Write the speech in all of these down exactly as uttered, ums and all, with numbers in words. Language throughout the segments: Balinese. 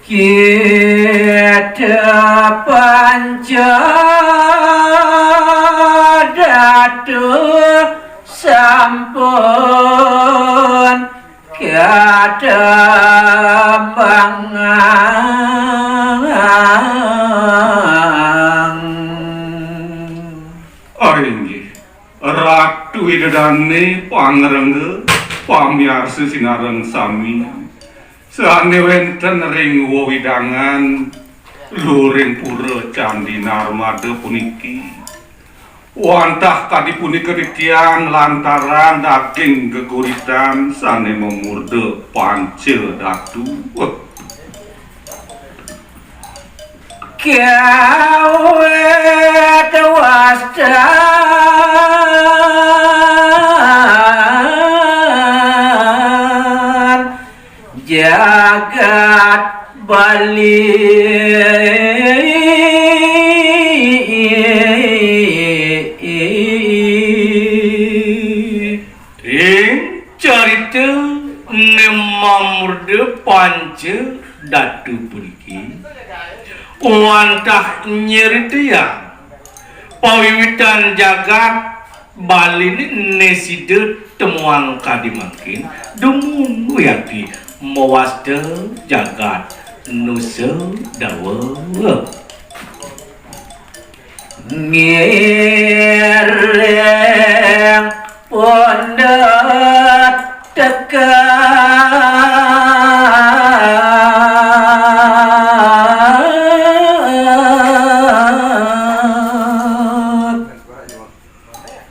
Kita panca datu sampun katambangang. Ah, inggih, Ratu Ida Dane pangrengga, pamiarsa sinareng sami, sane wenten ring wewidangan luring pura Candi Narmada puniki. Wantah kadi punika titiang lantaran daging geguritan sane mamurda Panca Datu. Kawit wastan jagat Bali. Ing carita ne mamurda Panca Datu puniki wantah nyeritayang pawiwitan jagat Bali ne sida temuang kadi mangkin, dumun wiakti mawasta jagat Nusa Dawa. Ngiring pundut teka.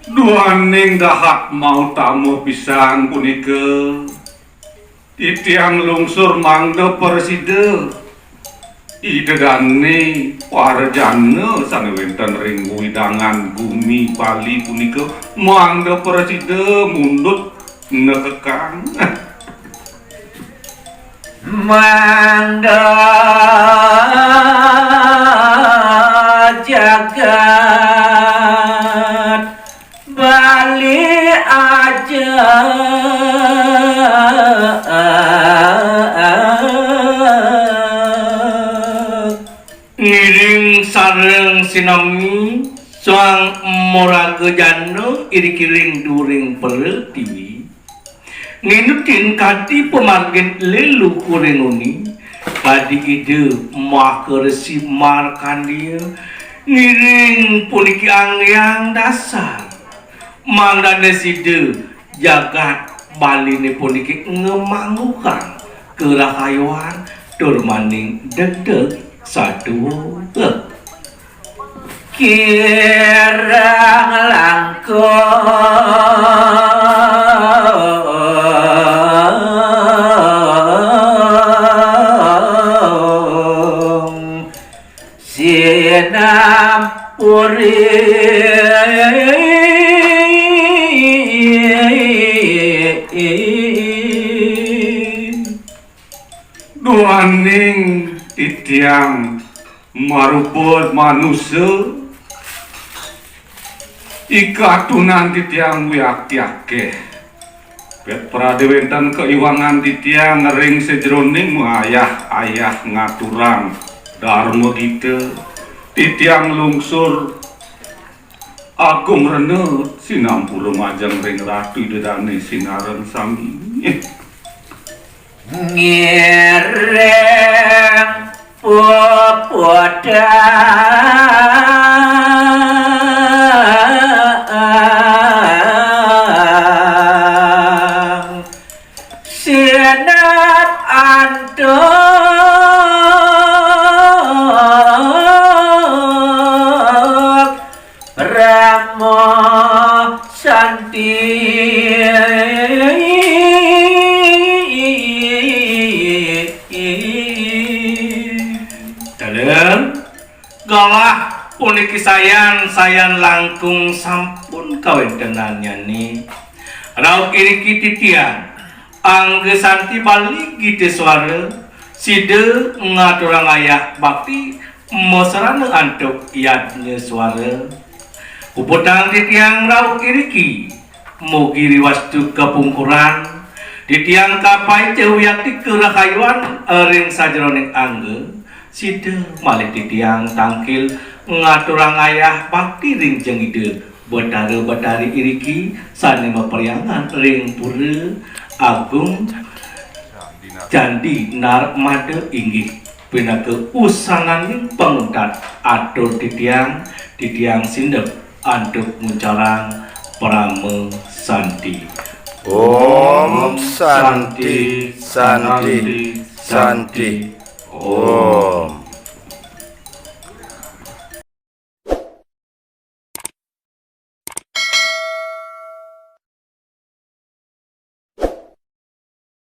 Duaning dahat mautama pisan punika, titiang lungsur mangda prasida. Ida dane para jana sane wenten ring wewidangan gumi Bali punika mangda prasida mundut nekekang. Mangda jagat Bali aja. Ngiring sareng sinami, suang maraga jana iriki ring during pertiwi. Nginutin kadi pamargin leluhuring uni, kadi Ida Maha Resi Markandeya, ngiring puniki anggayang dasar. Mangdane sida jagat Baline puniki ngamangguhang karahayuan tur maning degdeg satua. Kirang langkung. Sinampuri. Duaning titiang marupa manusa, ikatunan titiang wiakti akeh. Pet prade wenten kaiwangan titiang ring sajeroning mayah-ayah ngaturang darma gita, titiang lungsur agung rena sinampura majeng ring Ratu Ida Dane sinareng sami. Ngiring puputang sinep antuk Rama Santi. Dalem galah puniki sayan, sayan langkung sampun kawentenannyane. Rauh iriki titiang Angga Santi Bali Gita Suara, sida ngaturang ayah bakti masarana antuk yadnya suara. Puputang titiang rauh iriki, mugi riwastu kapungkuran, Titiang kapaica wiakti karahayuan ring sajeroning angga, sida malih titiang tangkil ngaturang ayah bakti ring Jeng Ida Betara Betari iriki sane maperhyangan ring Pura Agung Candi Narmada inggih pinaka usananing panguntat atur titiang, titiang sindep antuk nguncarang parama santi. Om Santi, Santi, Santi. Om.